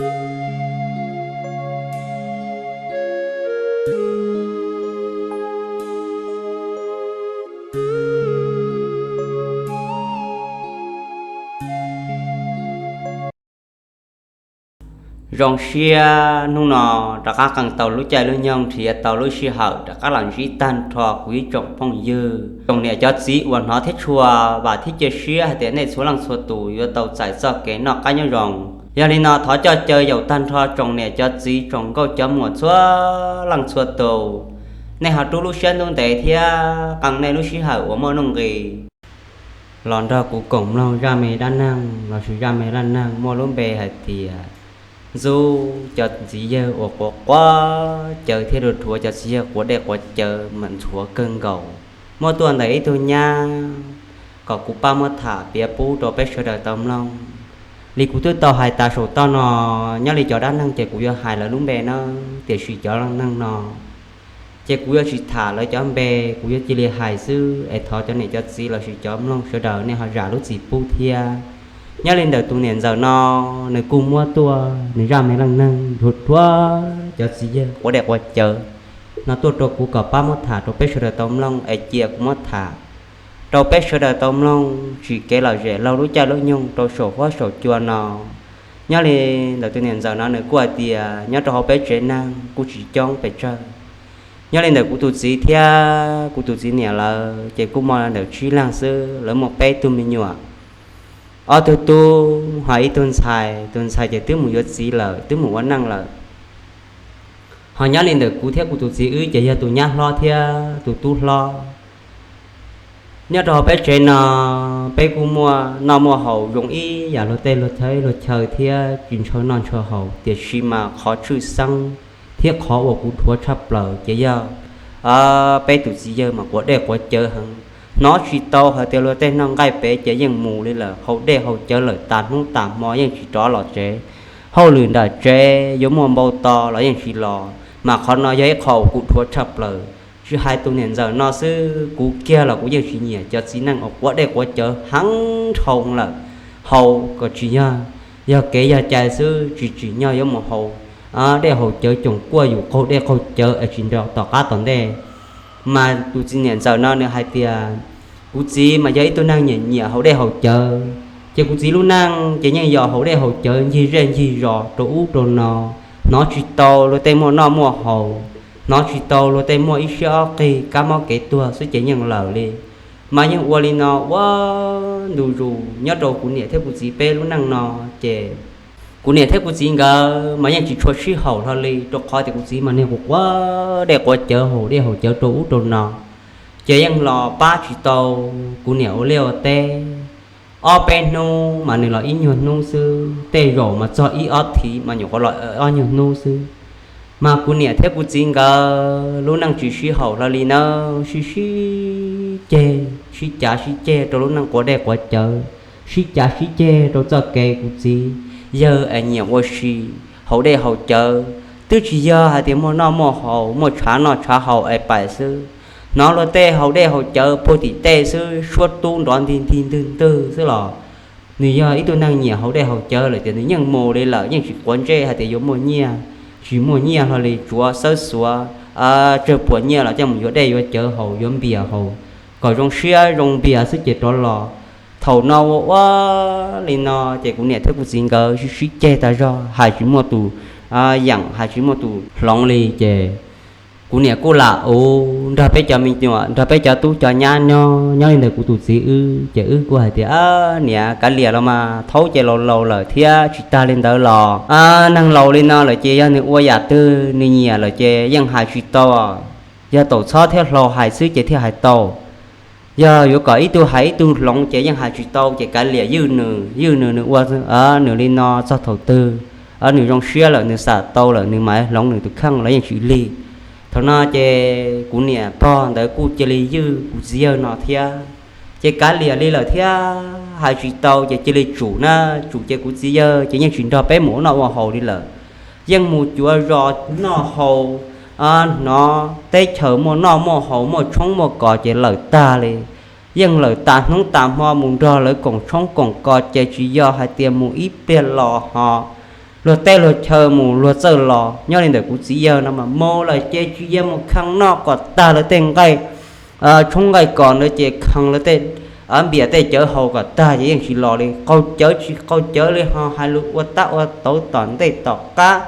Zoo siab hnub no rov qab qee tau lub caij lub nyoog, nrhiav tau lub sij hawm rov qab los ntsib tag nrho kuv ib tsoom phooj ywg, tsoom niam cov txiv uas hnov thiab tshua, vam thiab cia siab hais tias nej txhua leej txhua tus yuav tau txais txoj kev noj qab nyob zoo. Yog li no thov coj caw yaum tag nrho tsoom niam cov txiv, tsoom nkauj cov muam txhua leej txhua tus, nej ho rub lub siab ntuj ntev thiab qee nej lub sij hawm uas muaj nuj nqis los nrog kuv koom mloog zaj me dab neeg lossis zaj me dab neeg muaj lub npe hais tias ntxub cov txiv yawg uas quav quav cawv thiab rhuav rhuav cov txiv yawg quav dej quav cawv mas ntxhuav kawg nkaus. Muab tuaj ntawm ib tug nyab kom kuv pab muab tham piav pub rau peb sawv daws tau mloog. Li kuv twb tau hais tas saum toj no, nyob li cov dab neeg ces kuv yuav hais lawv lub npe na, tiam sis cov dab neeg no ces kuv yuav tsis tham lawv cov npe, kuv yuav cia li hais xwb es thov cov niam cov txiv lossis cov mloog sawv daws nej ho zam lub txim pub thiab. Nyob li ntawm tus niam ntxawm no, nws kuj muab tuaj nws zaj me dab neeg rhuav rhuav cov txiv yawg quav dej quav cawv no tuaj rau kuv kom pab muab tham rau peb sawv daws tau mloog es cia kuv muab tham rau peb sawv daws tau mloog tsim kev lom zem laug lub caij lub nyoog rau saum huab saum cua no. Nyob li ntawm tus niam ntxawm no nws kuj hais tias nyob rau hauv peb tsev neeg kuj tsis coob pes tsawg. Nyob li ntawm kuv tus txiv thiab kuv tus txiv niam lawv ces kuj muaj ntawm tsib leeg xwb, lawv muaj peb tug me nyuam, ob tug tub ho ib tug ntxhais. Tus ntxhais ces twb mus yuav txiv lawm, twb mus ua neej lawm. Ho nyob li ntawm kuv thiab kuv tus txiv wb ces yog tus nyab hlob thiab tus tub hlob. Nyob rau peb tsev no, peb kuj muaj noj muaj haus zoo ib yam luag tej luag chaw thiab tsis ntshaw noj ntshaw haus, tiam sis mas qhov tshwj xeeb thiab qhov uas kuv dhuav tshaj plaws ces yog peb tus txiv yawg mas quav dej quav cawv heev. Hnov tsis tau hais tias luag tej noj nqaij pem ces yeej mus li lawm, haus dej haus cawv lawm tas hnub tas hmo yeej tsis rov los tsev. Hauj lwm nram tsev yuav muaj npau taws los yeej tsis los, mas qhov no yog ib qho kuv dhuav tshaj plaws. Tsis hais tus niam ntxawm no xwb, kuv kiag los kuv yeej tsis nyiam cov txiv neej uas quav dej quav cawv heev dhau lawm. Haus kom tsis yog, yog kev yog cai xwb, tsis tsim nyog yuav mus haus dej haus cawv coom kuaj yus qaug dej qaug cawv es tsis nrog tom qab tom ntej. Mas tus txiv niam ntxawm no nws hais tias kuv txiv mas yog ib tug neeg nyiam nyiam haus dej haus cawv, ces kuv txiv lub neej ces yeej yog haus dej haus cawv ncig zej ncig zos rau ub rau no. Hnov tsis tau luag tej muaj noj muaj haus, hnov tsis tau luag tej muaj ib siab ob qig kab mob kev tuag xwb ces yeej lawm li. Mas yeej ua li no ua ntu zus nyob rau kuv niam thiab kuv txiv peb lub neej no, ces kuv niam thiab kuv txiv nkawd mas yeej tsis tshua sib haum hlo li, rau qhov tias kuv txiv mas niag quav dej quav cawv haus dej haus cawv rau ub rau no, ces yeej los pab tsis tau kuv niam ua liaj ua teb. Ob peb hnub mas nws los ib nyuag hnub xwb, tej zaum mas txog ib ob thiv mas nyuam qhuav los ob nyuag hnub xwb. Mas kuv niam thiab kuv txiv nkawd lub neej tsis sib haum hlo li nawb, sib sib ceg, sib cav sib ceg rau lub neej quav dej quav cawv, sib cav sib ceg rau txoj kev kuv txiv yawg es nyiam ua si haus dej haus cawv. Twb tsis yog hais tias muaj noj muaj haus, muaj tshav noj tshav haus es pais xwb. Hnov luag tej haus dej haus cawv puag tim tej xwb, suab tub nrov ntig ntig ntwg ntwg xwb los nws yog ib tug neeg nyiam haus dej haus cawv lawm tias nws yeej mus li lawm, yeej tsis quav ntsej hais tias yuav muaj nyiaj, tsis muaj nyiaj hlo li, tsuav xawb xuav tsawg puas nyiaj los coj mus yuav dej yuav cawv haus, yuav npias haus kom zoo siab zoo npias xwb ces rov los. Thaum no ua ua li no ces kuv niam thiab kuv txiv nkawd sib sib ceg tag zog, hais tsis muaj tus yeem, hais tsis muaj tus hloov li ces kuv niam kuj lam ua nrog peb cov me nyuam, nrog peb cov tub cov nyab nyob. Nyob li ntawd kuv tus txiv wb ces wb kuj hais tias niam, kav liam los mas, thaum ces laus laus lawm thiab, tsis tag li ntawd los neeg laus li no lawm ces yog nws ua yam twg nws nyiam lawm ces yeej hais tsis tau. Yog taum txhob thiab hlau hais xwb ces thiaj hais tau. Yog yuav kom ib tug hais ib tug hloov ces yeej hais tsis tau, ces kav liam, ywj nws, ywj nws, nws ua nws li no txog thaum twg nws zoo siab lawm, nws xam tau lawm, nws mam hloov nws tus kheej los yeej tsis lig. Thaum no ces kuv niam pog ntawd kuj cia li ywj kuv txiv yawg no thiab, ces kav liam li lawm thiab, hais tsis tau ces cia li tsum na, tsum ces kuv txiv yawg ces yeej tsis nrog peb mus ua noj ua haus li lawm. Yeej mus cuav zos noj haus, hnov teb chaws muaj noj muaj haus, muaj tshoob muaj kos ces lawm tag li. Yeej lawm tas hnub tas hmo, mus nrog lawv koom tshoob koom kos ces tsis yog hais tias mus ib pliag los ho luag teb luag chaw mus luag txawj los. Nyob li ntawm kuv txiv yawg no mas mus lawm ces tsis yog mus khee noj kom tag lawv tej nqaij tshoob nqaij kos ntawd ces khee lawv tej npias tej cawv haus kom tag ces yeej tsis los li. Qaug cawv tsis qaug cawv li ho hais lus ua tab ua tauv tom ntej tom qab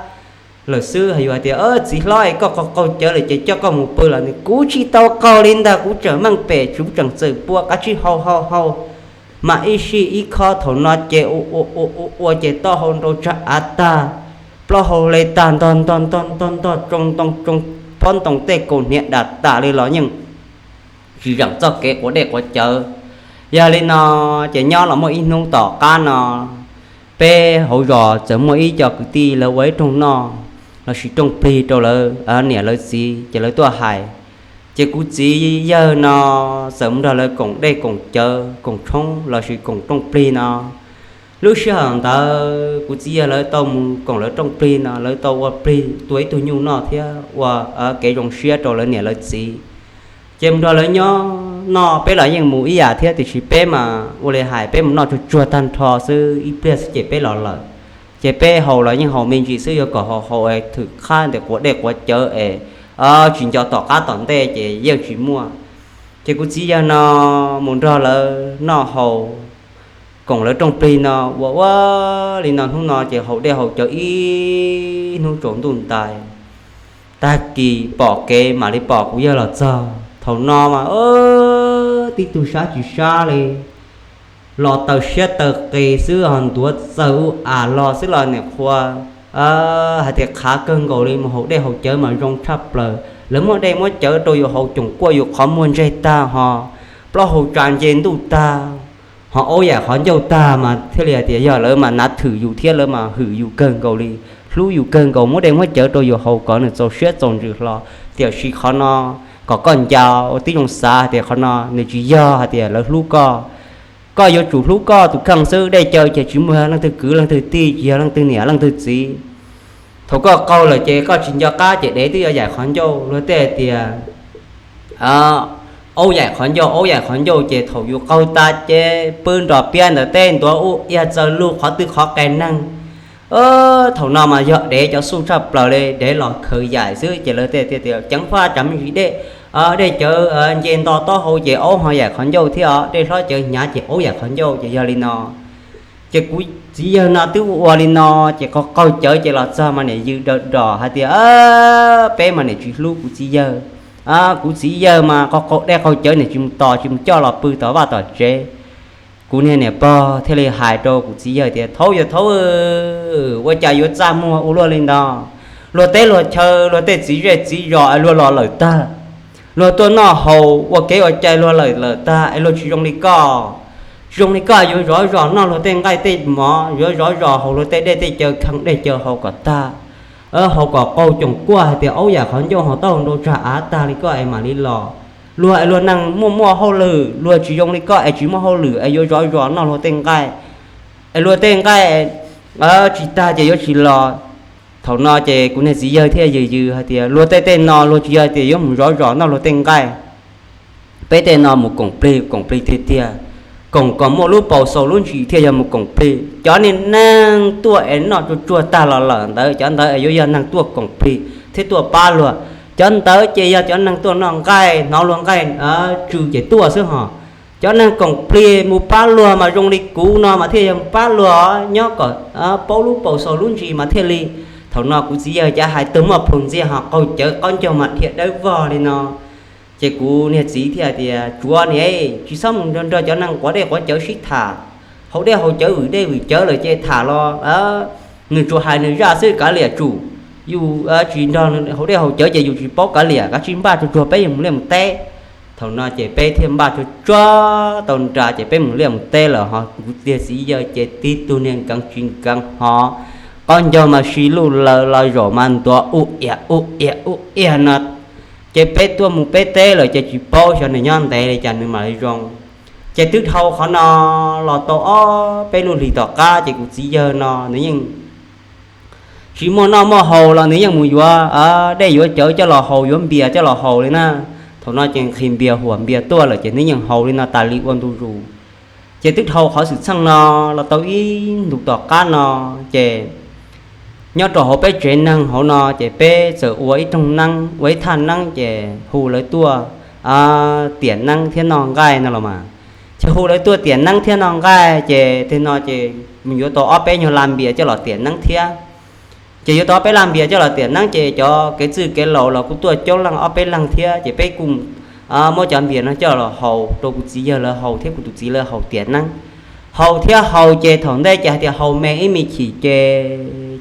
lawm xwb. Yus hais tias, Txiv hlob, koj qaug cawv lawm ces coj koj mus pw los. Nws, Kuv tsis tau qaug li ntag, kuv tseem meej pem, kuv tseem txawm pua qab tsib hau hau hau mas ib sij ib khob. Thaum no ces ua ua ua ua ces taub hau nrau tsag av tag, plaub hau le tag ntog ntog ntog ntog ntog tsoo ntoo tsoo pob ntoo tej kaus hniav dam tas li los yeej tsis zeem txoj kev quav dej quav cawv. Yog li no ces nyob los muaj ib hnub tom qab no peb hauv zos txawm muaj ib co kwv tij lawv ua ib rooj noj lossis rooj plig rau lawv niam lawv txiv ces lawv tuaj hais. Ces kuv txiv yawg no txawm mus nrog lawv koom dej koom cawv koom tshoob lossis koom rooj plig no. Lub sij hawm ntawd kuv txiv yawg lawv tau mus koom lawv rooj plig no, lawv tau ua plig tua ib tug nyuj noj thiab ua kev zoo siab rau lawv niam lawv txiv. Ces mus nrog lawv nyob noj, peb los yeej mus ib yam thiab tiam sis peb mas ua li hais peb mus noj tsuag tsuag tag nrho xwb ib pliag xwb ces peb los lawm. Ces peb haus los yeej haus me ntsis xwb, yuav kom haus haus es thwm qhab ntawm quav dej quav cawv es tsis nco tom qab tom ntej ces yeej tsis muaj. Ces kuv txiv yawg no mus nrog lawv noj haus koom lawv rooj plig no ua ua li no hnub no ces haus dej haus cawv ib hnub tsaus ntuj ntais. Tag kis pom kev mam li pom kuv yawg los txog. Thaum no mas tib tug sab tsis sab li, los taw siab taw qis xwb ho ntuav txaws ua as los xwb los niam qhua hais tias qhav kawg nkaus li, mus haus dej haus cawv mas zoo tshaj plaws. Lawv muab dej muab cawv rau yus haus coom kuaj yus qhov muag ntseg tag ho plaub hau tsa nce ntuj tag, ho aub yaim qhov ncauj tag mas thiaj li hais tias yog lawv mas nav thwm yus thiab lawv mas hwm yus kawg nkaus li, hlub yus kawg nkaus, muab dej muab cawv rau yus haus kom nws txaus siab txaus ntsws hlo. Tiam sis qhov no kom koj nco tib zoo xav hais tias qhov no nws tsis yog hais tias lawv hlub koj. Koj yuav tsum hlub koj tus kheej xwb, dej cawv ces tsis muaj leej twg kwv leej twg tij, tsis yog leej twg niam leej twg txiv. Thaum koj qaug lawm ces koj tsis nco qab ces dev twb yuav yaim qhov ncauj. Luag tej hais tias aub yaim qhov ncauj, aub yaim qhov ncauj ces thaum yus qaug tas ces pw nrog piab ntawm teb ntuav ub iag txaws lug qhov twg qhov qes neeg. Thaum no mas yog dev cov xuj tshaj plaws li, dev los khaws yaim xwb ces lawv tej tias ceev faj tsam me ntsis dej, dej cawv nce nto taub hau ces aub ho yaim qhov ncauj thiab os, dej hlob cawv hnyav ces aub yaim qhov ncauj ces yog li no. Ces kuv txiv yawg no twb ua ua li no, ces qaug qaug cawv ces los txog mas niam yws daws dos hais tias peb mas niam tsis hlub kuv txiv yawg. Kuv txiv yawg mas qaug qaug dej qaug cawv niam tsis mus tos tsis mus coj los pw tom vaj tom tsev. Kuv niag niam pog thiaj li hais rau kuv txiv yawg tias thaub yawg thaub, ua cas yuav txaj muag ua luaj li ntawd? Luag teb luag chaw luag tej txiv zej txiv zos es luag los lawm tag, luag tuaj noj haus ua kev ua cai luag lawm lawm tag es luag tsis zoo li koj. Tsis zoo li koj yuav zov zos noj luag tej nqaij tej mov, yuav zov zos haus luag tej dej tej cawv, khee dej cawv haus kom tag, haus kom qaug coom kuaj hais tias aub yaim qhov ncauj ho taub hau nrau tsag av tag li koj es mam li los. Luag es luag neeg muaj muaj hauj lwm, luag tsis zoo li koj es tsis muaj hauj lwm es yuav zov zos noj luag tej nqaij, es luag tej nqaij tsis tag ces yuav tsis los. Thaum no ces kuv niag txiv yawg thiaj yws yws hais tias luag tej tej no luag tsis yog tias yuav mus zov zos noj luag tej nqaij. Peb tej no mus koom plig koom plig tiag tiag, koom kom muaj lub paus xaus lub ntsis thiaj yog mus koom plig. Cov niag neeg tuaj es noj tsuag tsuag tag los lawm ntawd, cov ntawd es yuav yog neeg tuaj koom plig thiab tuaj pab luag. Cov ntawd ces yog cov neeg tuaj noj nqaij hnov luag nqaij tsw ces tuaj xwb hos. Cov neeg koom plig mus pab luag mas zoo li kuv no mas thiaj yog mus pab luag, nyob kom paub lub paus xaus lub ntsis mas thiaj li. Thaum no kuv txiv yawg cav hais tag muaj plhus ntxiag ho qaug cawv qaub ncaug mas dhia dawb vog li no. Ces kuv niag txiv thiaj tias tsuav niam, tsis txhob mus nrog nrog cov neeg quav dej quav cawv sib tham. Haus dej haus cawv vwm dej vwm cawv lawm ces tham los nws tsuas hais nws zaj xwb kav liam tsum. Yus tsis nrog haus dej haus cawv ces yus tsis paub kav liam, kav tsij npaj tsuag tsuag peb yuav mus liaj mus teb. Thaum no ces peb thiaj npaj tsuag tsuag tau nra ces peb mus liaj mus teb lawm ho kuv niag txiv yawg ces tib tug niag nkees tsis nkees ho qaub ncaug mas si luj laws los zaum mas ntuav ub iag ub iag ub iag no. Ces peb tuaj mus peb teb lawm ces tsis paub xyov nws nyob ntev li cas nws mam li zoo. Ces twb dhau qhov no los tau ob peb lub hlis tom qab ces kuv txiv yawg no nws yeej tsis muaj noj muaj haus los nws yeej mus yuav dej yuav cawv coj los haus, yuav npias coj los haus li na. Thaum no ces nqhis npias huam npias tuaj lawm ces nws yeej haus li no tas li ua ntu zus. Ces twb dhau qhov xwm txheej no los tau ib ntus tom qab no ces Nyob rau hauv peb tsev neeg hauv no ces peb txawm ua ib rooj neeb, ua ib thaj neeb ces hu lawv tuaj tiam neeb thiab noj nqaij no los mas. Ces hu lawv tuaj tiam neeb thiab noj nqaij ces tej no ces mus yuav tau ob peb nyuag laj npias coj los tiam neeb thiab. Ces yuav tau ob peb laj npias coj los tiam neeb ces cov kev txwj kev laus los kuj tuaj coob leej ob peb leeg thiab ces peb kuj muab cov npias no coj los haus rau kuv txiv yawg lawv haus thiab kuv tus txiv lawv haus tiam neeb. Haus thiab haus ces thaum ntej ces hais tias haus me ib me chim ces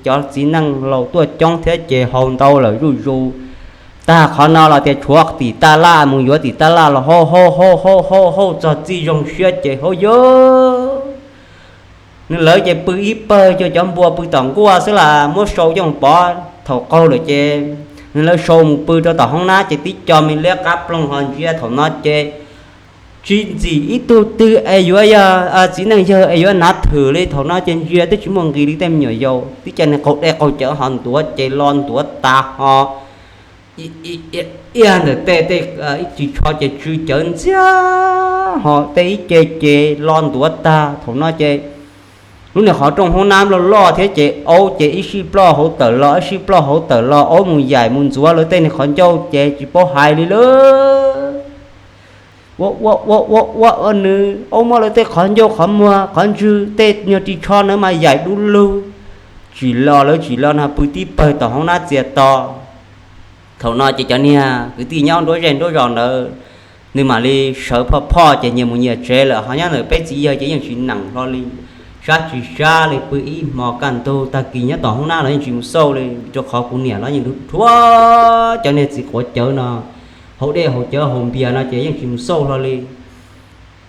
cov txiv neej laus tuaj coob thiab ces haus ntau lawm zuj zus. Tag qhov no los tias tshuav tim taj laj mus yuav tim taj laj los hauj hauj hauj hauj hauj hauj txog txij zoo siab ces hauj yog nws lawv ces pw ib pawg cuag cov npua pw tom nkuaj xwb las muab sau coj mus pov thaum qaug lawm ces nws lawv sau mus pw rau tom hoob nab ces tib co me liab qab ploog ho ntsia thaum no ces tsis ntxim ib tug twg es yuav yog txiv neej yawg es yuav nav thwm li. Thaum no ces ntsia twb tsis muaj nqis li tej me nyuam yaus tib co niag qaug dej qaug cawv ho ntuav ces lo ntuav tas ho ib ntawm tej tej ib ris tsho ces tsw cawv ntxiag ho tej ib ce ces lo ntuav tag. Thaum no ces lub niag qhov rooj hoob nab loj loj thiab ces aub ces ib sij ploj hauv tawm los ib sij ploj hauv tawm los, aub mus yaim mus ntxuav lawv tej niag qhov ncauj ces tsis paub hais li lawm. Ua ua ua ua ua ua nws aub muab lawv tej qhov ncauj qhov muag qhov ntswg tej nyuag ris tsho ntawd mas yaim du lug, tsis los lawv tsis los no pw tib pawg tom hoob nab txias to. Thaum no ces cov niag kwv tij nyob nruab zej nruab zos ntawd nws mam li sawv phoj phoj ces nyias mus nyias tsev lawm, ho nyob ntawm peb txiv yawg ces yeej tsis nees hlo li, sab tsis sab li, pw ib hmo kaj ntug tag kis nyob tom hoob nab los yeej tsis mus xauj li, rau qhov kuv niam los yeej dhuav cov niag txiv quav cawv no haus dej haus cawv haus npias no ces yeej tsis mus xauj hlo li.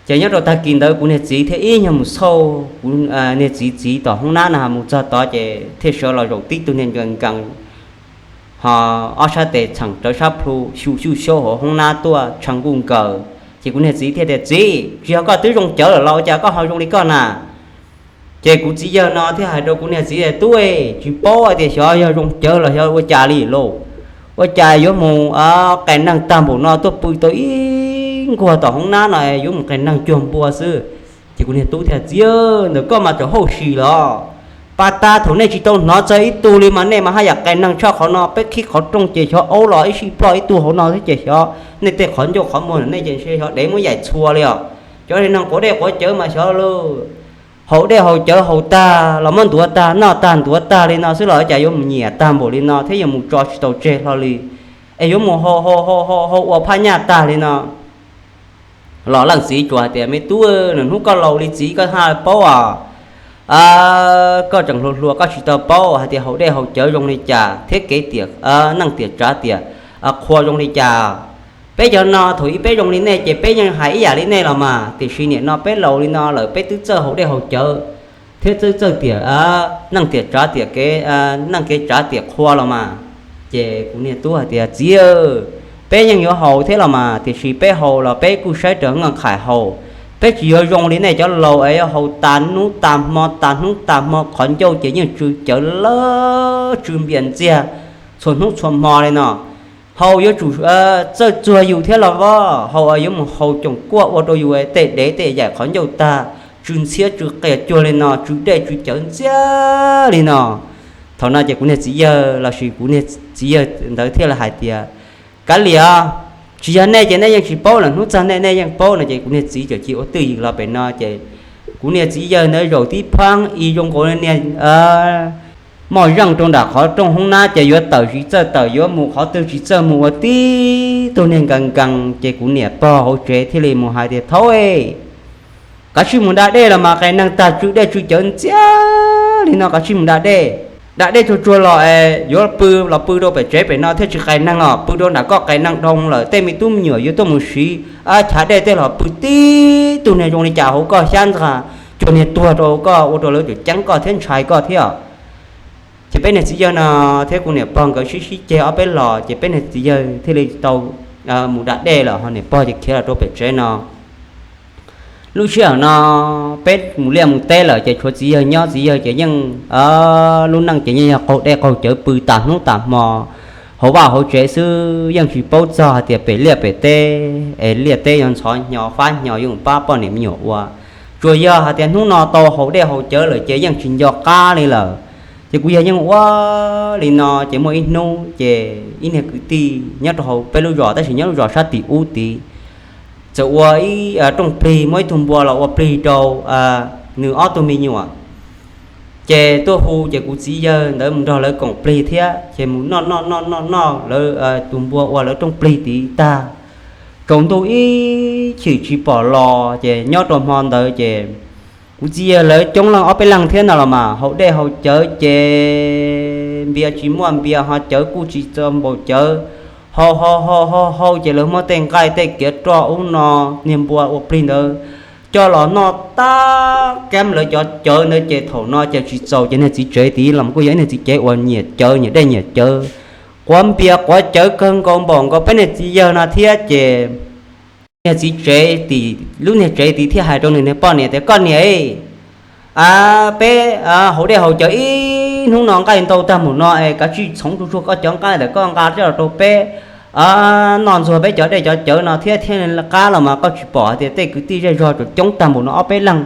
Ces nyob rau tag kis ntawd kuv niag txiv thiaj ib nyuag mus xauj kuv niag txiv txiv tom hoob nab no mus txog tod ces thiaj sawv los zaum tib tug niag nkees nkees ho ob sab tes txheem rawv sab plhu xyu xyuj xyuab hauv hoob nab tuaj tshee nkuj nkaws. Ces kuv niag txiv thiaj tias, Txiv, tsis yog koj twb zoo cawv lawm los ua cas koj ho zoo li koj na? Ces kuv txiv yawg no thiaj hais rau kuv niag txiv tias, Tub, tsis paub hais tias xyov yog zoo cawv los xyov ua cas li lauj. Ua cas yuav mus qes neeg tag npaum no tuaj pw tau ib nkuag tom hoob nab no yuav mus qes neeg cuag npua xwb. Ces kuv niag tub thiaj, Txiv, ntawm koj mas txawm hauj sim los. Pas tas thaum nej tsis tau hnov txog ib tug li mas nej mas haj yam qes neeg tshaj qhov no. Peb khib qhov rooj ces xyov aub los ib sij ploj ib tug hauv no thiab ces xyov nej tej qhov ncauj qhov muag nej ces ntshe xyov dev muab yaim txhua li os. Cov neeg quav dej quav cawv mas xyov lauj, haus dej haus cawv haus tag los muab ntuav tag, noj tag ntuav tag li no xwb los cas yuav mus nyiam tag npaum li no thiab yuav mus tso tsis tau tseg hlo li, es yuav mus hau ua phaj nyaj tag li no. Los leej txiv tsuas hais tias, Me tub, hnub koj laus li txiv koj haj paub os. Koj tseem hluas hluas koj tsis tau paub hais tias haus dej haus cawv zoo li cas thiab kev tiam neej tiam tsav tiam qhua zoo li cas. Peb cov no thaum ub peb zoo li nej ces peb yeej hais ib yam li nej los mas, tiam sis nim no peb laus li no lawm peb twb txawj haus dej haus cawv thiab twb txawj tiam neej tiam tsav tiam kev neej kev tsav tiam qhua los mas. Ces kuv niag tub hais tias, Txiv, peb yeej yuav haus thiab los mas, tiam sis peb haus los peb kuj saib raws nkaj qhais haus. Peb tsis yuav zoo li nej cov laus es yuav haus tas hnub tas hmo tas hnub tas hmo, qhov ncauj ces yeej tsw cawv lawm tsw npias ntxiag txhua hnub txhua hmo li no. Haus yuav tsum txawj txuag yus thiab los as, haus yuav mus haus coom kuaj ua rau yus tej dev tej yaim qhov ncauj tag, tsw ntxhiab tsw qias cuag li no, tsw dej tsw cawv ntxiag li no. Thaum no ces kuv niag txiv yawg lossis kuv niag txiv yawg ntawd thiaj li hais tias, Kav liam, tsis yog nej ces nej yeej tsis paub lawm, hnub txog nej nej yeej paub no. Ces kuv niag txiv txawm cia ua twj ywm los pem no ces kuv niag txiv yawg ntawd zaum tib phaab ib zoo nkaus niag moj zeej rau nram qhov rooj hoob nab ces yuav tawm tsis txawj tawm, yuav mus qhov twg tsis txawj mus, ua tib tug niag nkees nkees. Ces kuv niam pog hauv tsev thiaj li mus hais tias, Thaub, kav tsij mus da dej los mas, qes neeg tag tsw dej tsw cawv ntxiag li no, kav tsij mus da dej. Da dej tsuag tsuag los es yuav pw los pw rau pem tsev pem no thiaj tsis qes neeg os, pw rau nram koj qes neeg dhau lawm tej me tub me nyuam yuav tuaj mus siv chav dej tej los pw tib tug niag zoo li cas hauv koj xyab ntxag cuag niag tuag rau koj, ua rau lawv ceeb koj thiab ntshai koj thiab. Ces peb niag txiv yawg no thiab kuv niam pog nkawd sib sib ceg ob peb los ces peb niag txiv yawg thiaj li tau mus da dej lawm, ho niam pog ces khiav los rau pem tsev no. Lub sij hawm no peb mus liaj mus teb lawm ces tshuav txiv yawg nyob, txiv yawg ces yeej lub neej ces yeej yog qaug dej qaug cawv pw tas hnub tas hmo hauv vaj hauv tsev xwb, yeej tsis paub txog hais tias pem liaj pem teb es liaj teb yuav ntxhov hnyo fab hnyo yuav pab poj niam me nyuam ua. Tsuas yog hais tias hnub no tau haus dej haus cawv lawm ces yeej tsis nco qab li lawm. Ces kuv yawg yeej ua li no, ces muaj ib hnub ces ib niag kwv tij nyob rau hauv peb lub zos, tab sis nyob lub zos sab tim ub tid, txawm ua ib rooj plig, muaj ib tug npua los ua plig rau nws ob tug me nyuam. Ces tuaj hu ces kuv txiv yawg ntawd mus nrog lawv koom plig thiab, ces mus noj noj noj noj noj lawv tus npua ua lawv rooj plig tid tag, tsaus ntuj ib chim tsis pom los. Ces nyob rau hmo ntawd ces kuv txiv yawg lawv coob leej ob peb leeg thiab no los mas haus dej haus cawv ces npias tsis muaj npias, ho cawv kuj tsis txaus npaum cawv, haus haus haus haus haus ces lawv muab tej nqaij tej kiav roj ub no, niag npua ua plig ntawd coj los noj tag keb lawv cov cawv ntawd. Ces thaum no ces tsis txaus ces niag txiv tsev tid los kuj yog ib niag txiv tsev uas nyiam cawv nyiam dej nyiam cawv, quav npias quav cawv kawg nkaus npaum nkaus peb niag txiv yawg no thiab. Ces niag txiv tsev tim lub niag tsev tid thiaj hais rau nws niag poj niam tias, Koj niam, peb haus dej haus cawv ib hnub no nqaij ntau tag mus no es kav tsij txhoov tsuag tsuag koj cov nqaij ntawm koj nqa coj los rau peb noj ntxuag peb cov dej cov cawv no thiab thiaj li qab los mas koj tsis pom hais tias tej kwv tij zej zog tseem coob tag mus no ob peb leeg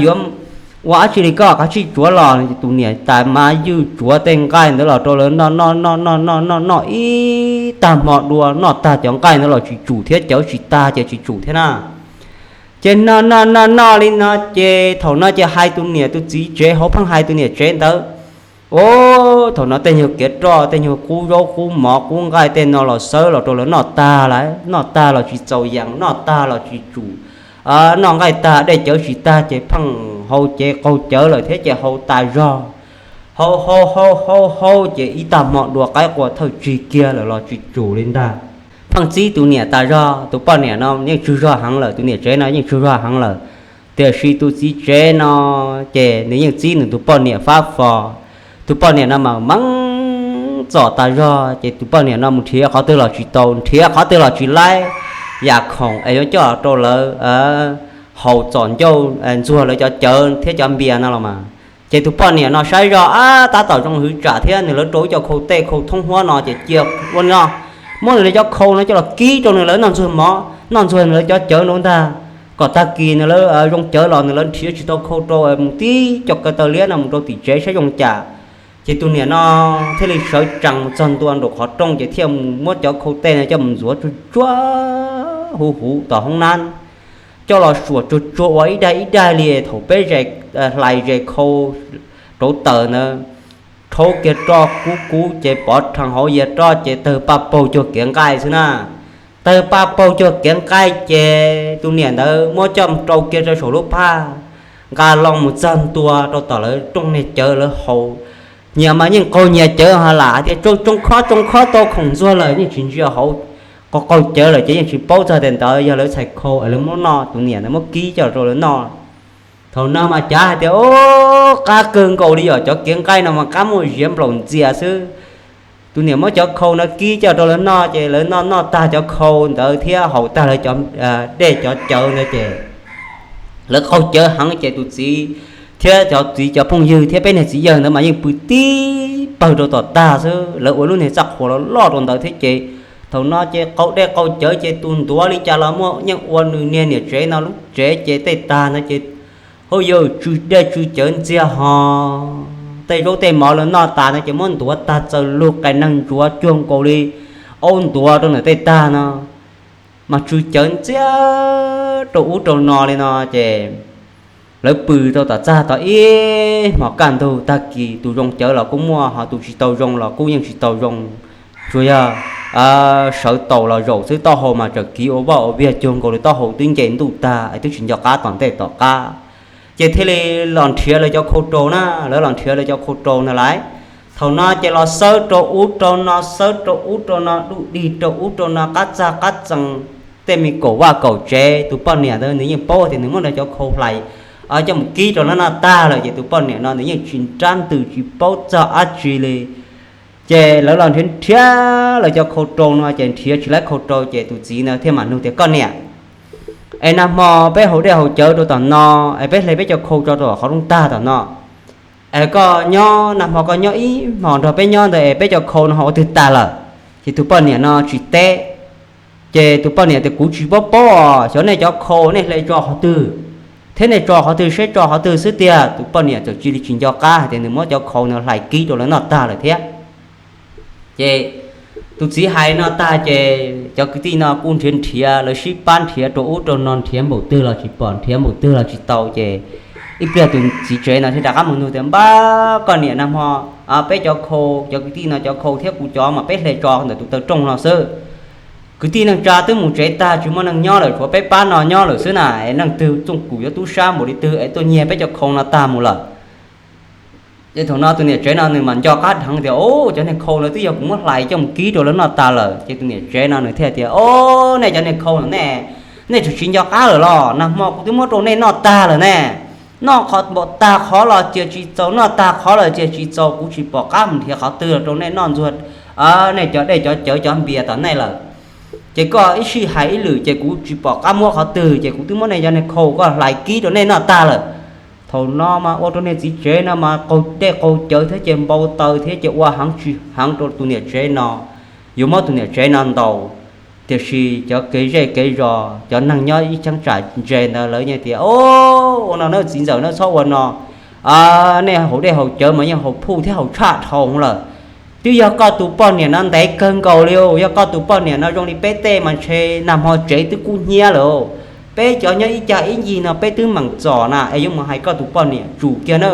yuav ua dab tsi li, koj kav tsij tsuav los. Tus niam tais mas ywj tsuav tej nqaij ntawd los rau lawv noj noj noj noj noj noj noj ib tag hmo dua, noj tag cov nqaij ntawd los tsis tsum thiab, cawv tsis tag ces tsis tsum thiab na. Ces noj noj noj noj li no ces thaum no ces hais tus niam tus txiv tsev hauv pheej hais tus niam tsev ntawd, Ub, thaum no tej nyuag kiav roj tej nyuag qub zaub qub mov qub nqaij tej no los xawb los rau lawv noj tag lawm, noj tag los tsis txaus yees, noj tag los tsis tsum, noj nqaij tag dej cawv tsis tag ces pheej haus ces qaug cawv lawm thiab ces haus tas zog. Haus haus haus haus haus ces ib tag hmo dua qaib qua thawj tsig kiag lawm los tsis tsum li ntag. Pheej txib tus niam tas zog, tus poj niam no yeej tsaug zog heev lawm, tus niam tsev no yeej tsaug zog heev lawm. Tiam sis tus txiv tsev no ces nws yeej txib nws tus poj niam fab fo. Tus poj niam no mas meej txom tas zog ces tus poj niam no mus nrhiav qhov twg los tsis tau, nrhiav qhov twg los tsis laib yam khoom es yuav coj rau lawv haus txom ncauj ntxuag lawv cov cawv thiab cov npias no los mas. Ces tus poj niam no saib zog ab tab tom zoo hwv tsam thiab nws lawv rau ib co khau tej khau thoob huab no ces cia ua no, muab nws lawv cov khau no coj los kib rau nws lawv noj ntxuag mov noj ntxuag nws lawv cov cawv no ntag, kom tag kis nws lawv zoo cawv los nws lawv nrhiav tsis tau khau rau mus tib co ko taw liab no mus rau tim tsev saib zoo cas. Ces tus niam no thiaj li sawv tsees mus txog ntua nraum qhov rooj ces thiaj mus muab cov khau tej no coj mus ntxuav tsuag tsuag huv huv tom hoob nab, coj los suam tsuag tsuag ua ib daig ib daig li thaum peb hlais zes khau rauv taws ntawd, rhaub kiag roj kub kub ces pov rhees hauv yias roj ces tawg paj paug cuag kiav nqaij xwb na. Tawg paj paug cuag kiav nqaij ces tus niam ntawd muab coj mus rau kiag rau saum lub phaj, nqa loo mus txog ntua rau tom lawv rooj niag cawv lawv haus. Nyias mas yeej qaug nyias cawv ho lam hais tias tsoo tsoo khob tsoo khob tau khoom ntxuag lawm yeej tsis ntsia hauv, qaug qaug cawv lawm ces yeej tsis paub txog tias ntawd yog lawv txhais khau es lawv muab noj, tus niam ntawd muab kib coj rau lawv noj. Thaum no mas cav hais tias, Ub, qab kawg nkaus li yom, cov kiav nqaij no mas qab muaj ziav nplaum ntxias xwb. Tus niam muab cov khau no kib coj rau lawv noj ces lawv noj noj tag cov khau ntawd thiab haus tag lawv cov dej cov cawv ntawd ces lawv qaug cawv heev ces tus txiv thiab cov txiv cov phooj ywg thiab peb niag txiv yawg ntawd mas yeej pw tib pawg rau tom tag xwb, lawv ua lub niag txaj qhua los loj rau ntawd thiab ces thaum no ces qaug dej qaug cawv ces tus ntuav li cas los muaj, yeej ua nws niag niam tsev no lub tsev ces tej tag ntawd ces hauj yawg tsw dej tsw cawv ntxiag ho tej zaub tej mov lawv noj tas no ces muab ntuav tag txaws lug qas neeg ntsuav cuag nkaus li aub ntuav rau ntawm tej tag no, mas tsw cawv ntxiag rau ub rau no li no ces lawv pw rau tom txaj tau ib hmos kaj ntug, tag kis tus zoo cawv los kuj muaj ho tus tsis tau zoo los kuj yeej tsis tau zoo, tsuas yog sawv taus los zaum xwb, taub hau mas tseem kiv ua vaj ua viag cuag nkaus li taub hau twb nce ntuj tag es twb tsis nco qab tom ntej tom qab. Ces thiaj li los nrhiav lawv cov khau rau na, lawv los nrhiav lawv cov khau rau ntag lauj. Thaum no ces los xawb rau ub rau no, xawb rau ub rau no, dub dig rau ub rau no, qab txag qab txee, tej me kaum vaj kaum tsev. Tus poj niam ntawd nws yeej paub tias nws muab lawv cov khau hlais coj mus kib rau lawv noj tag lawm ces tus poj niam no nws yeej tsis nrab ntws tsis paub txog dab tsi li. Ces lawv los nrhiav nrhiav lawv cov khau rau no ces nrhiav tsis laib khau rau ces tus txiv ntawd thiaj mam nug tias, Koj niam, es nag hmo peb haus dej haus cawv rau tom no es peb hle peb cov khau tso rau qhov rooj tag tom no, es koj nyob nag hmo koj nyob ib hmos nrog peb nyob ntawd es peb cov khau no ho ua twg tas lawm? Ces tus poj niam no tsis teb. Ces tus poj niam tias, Kuv tsis paub paub os, xyov nej cov khau nej hle tso qhov twg. thiab nej tso qhov twg seb tso qhov twg xwb tiag. Tus poj niam txawm cia li tsis nco qab hais tias nws muab cov khau no hlais kib rau lawv noj tag lawm thiab. Ces tus txiv hais no tag ces cov kwv tij no kuj nrhiav nrhiav, lawv sib pab nrhiav rau ub rau no, nrhiav npaum twg los tsis pom, nrhiav npaum twg los tsis tau. Ces ib pliag tus txiv tsev no thiaj rov qab mus nug tias, Npab, koj niam nag hmo peb cov khau, cov kwv tij no cov khau thiab kuv cov mas peb hle tso ntawm tus taw rooj no xwb. Kwv tij neej tsa twb mus tsev tag, tsis muaj neeg nyob lawm, tshuav peb pab no nyob lawm xwb na, es neeg twg txooj kum yuav tub sab npaum li twg es tuaj nyiag peb cov khau no tag mus lawm. Ces thaum no tus niam tsev no nws mas nco qab dheev tias, Ub, cov niag khau no twb yog kuv muab hlais coj mus kib rau lawv noj tas lawm. Ces tus niam tsev no nws thiaj tias, Ob, nej cov niag khau no ne, nej tseem tsis nco qab lawm los? Nag hmo kuv twb muab rau nej noj tag lawm ne. Noj qhov npaum tag qhov los cia tsis txaus, noj tag qhov los cia tsis txaus, kuv tsis pom qab mus nrhiav qhov twg los rau nej noj ntxuag nej cov dej cov cawv cov npias tom nej lawm. Ces koj ib sij hais ib lwm ces kuv tsis pom qab muab qhov twg, ces kuv twb muab nej cov niag khau koj hlais kib rau nej noj tag lawm. Thaum no mas ua rau niag txiv tsev no mas qaug dej qaug cawv thiab ces npau taws thiab ces ua heev tsis heev rau tus niam tsev no, yuav muab tus niam tsev no ntaus. Tiam sis cov kev zej kev zos, cov neeg nyob ib cheeb tsam ntse ntawd lawv yeej tias, Ua no na txiv ntxawm na, txhob ua no. Nej haus dej haus cawv mas yeej haus phuj thiab haus tshaj dhau lawm. Twb yog koj tus poj niam no ntev kawg nkaus li, yog koj tus poj niam no zoo li peb tej mas ntshe nag hmo tsev twb kub hnyiab lawm. Peb cov nyob ib cag ib ncig no peb twb meem txom na, es yuav mus hais koj tus poj niam tsum kiag na.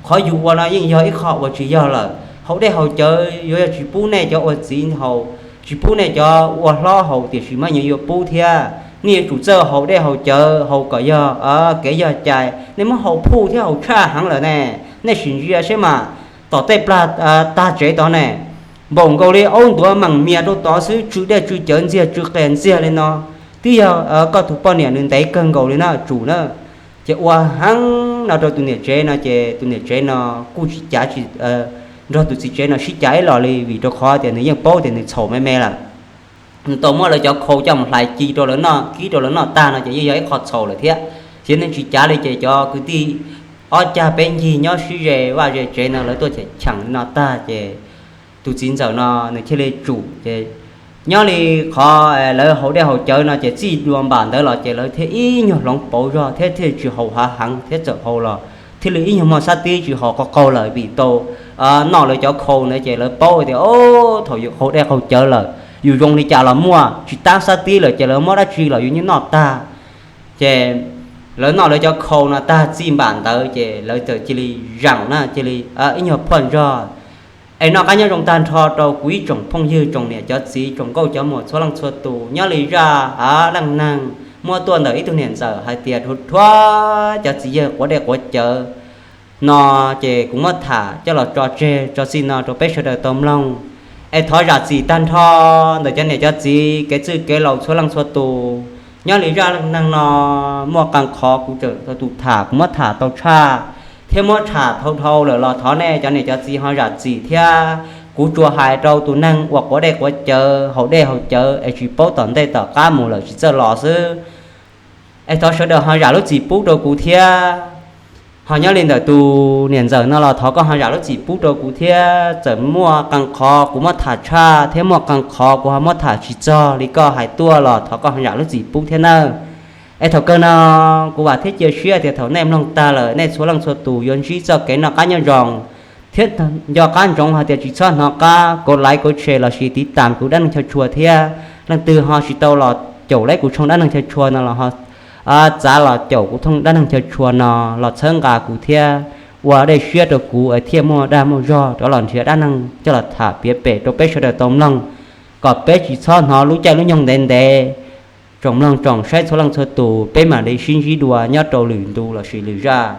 Qhov yus ua no yeej yog ib qho uas tsis yog lawm. Haus dej haus cawv yuav yog tsis pub nej cov ua txiv haus, tsis pub nej cov ua hlob haus, tiam sis mas yeej yuav pub thiab. Nej yuav tsum txawj haus dej haus cawv, haus kom yog kev yog cai, nej muab haus phuj thiab haus tshaj heev lawm ne. Nej sim ntsia seb mas, tom tej plag tag tsev tod ne, npaum nkaus li aub ntuav meem mias rau tod xwb, tsw dej tsw cawv ntxiag tsw qias ntxiag li no. Twb yog koj tus poj niam nws ntev kawg nkaus li na, tsum na. Ces ua heev no rau tus niam tsev no ces tus niam tsev no kuj tsis cav tsis, nrog tus txiv tsev no sib cav ib los li, vim rau qhov tias nws yeej paub tias nws txhaum me me lawm. Nws tau muab lawv cov khau coj mus hlais ci rau lawv noj, kib rau lawv noj tag no ces yeej yog ib qho txhaum lawm thiab. Ces nws tsis cav li ces cov kwv tij ob cag peb ncig nyob sib ze vaj ze tsev no lawv tuaj cheem cheem li no tag ces tus txiv ntxawm no nws thiaj li tsum. Ces nyob li qhov lawv haus dej haus cawv no ces txij dua npam ntawd los ces lawv thiaj ib nyuag hloov pauv zog thiab thiaj tsis haus hav heev thiab, txawm haus los thiaj li ib nyuag muaj sab tib tsis haus qaug qaug lawm, vim tau noj lawv cov khau ntawd ces lawv paub tias, Ob, thaum yus haus dej haus cawv lawm yus zoo li cas los muaj, tsis tab sab tib lawm ces lawv muab dab tsi los yus yeej noj tag. Ces lawv noj lawv cov khau no tag txij npam ntawd ces lawv txawm cia li zaum na, cia li ib nyuag phoj zog. Es noj qab nyob zoo tag nrho rau kuv ib tsoom phooj ywg, tsoom niam cov txiv, tsoom nkauj cov muam txhua leej txhua tus, nyob li zaj leej neeg muab tuaj ntawm ib tug niam ntxawm hais tias dhuav dhuav cov txiv yawg quav dej quav cawv no, ces kuv muab tham coj los tso tseg tso txij no rau peb sawv daws tau mloog. Es thov zam txim tag nrho ntawm cov niam cov txiv kev txwj kev laus txhua leej txhua tus. Nyob li zaj leej neeg no muaj qee qhov kuv tseem tau tus tham, kuv muab tham tau tshaj thiab muab tham dhau dhau lawm los thov nej cov niam cov txiv ho zam txim thiab. Kuv tsuas hais rau tus neeg uas quav dej quav cawv, haus dej haus cawv es tsis paub tom ntej tom qab mus lawm tsis txawj los xwb. Es thov sawv daws ho zam lub txim pub rau kuv thiab. Ho nyob li ntawm tus niam ntxawm no los thov koj ho zam lub txim pub rau kuv thiab. Txawm muaj qee qhov kuv muab tham tshaj thiab muaj qee qhov kuv ho muab tham tsis txog li koj hais tuaj los thov koj ho zam lub txim pub thiab nawb. Es thaum kawg no kuv vam thiab cia siab tias thaum nej mloog tag lawm nej txhua leej txhua tus yuav ntsib txoj kev noj qab nyob zoo thiab nco qab ntsoov hais tias tsis txhob hnov qab kov like kov share lossis tiv tam kuv dab neeg chaw tshua thiab. Leej twg ho tsis tau los caum like kuv tshooj dab neeg chaw tshua no los ho txav los caum kuv thooj dab neeg chaw tshua no los txhawb nqa kuv thiab ua dej siab rau kuv es thiaj muaj dag muaj zog rov los nrhiav dab neeg coj los tham piav pem rau peb sawv daws tau mloog, kom peb tsis txhob hnov lub caij lub nyoog ntev ntev. Tsoom mloog tsoom saib txhua leej txhua tus, peb mam li sib ntsib dua nyob rau lwm ntu lossis lwm zaj.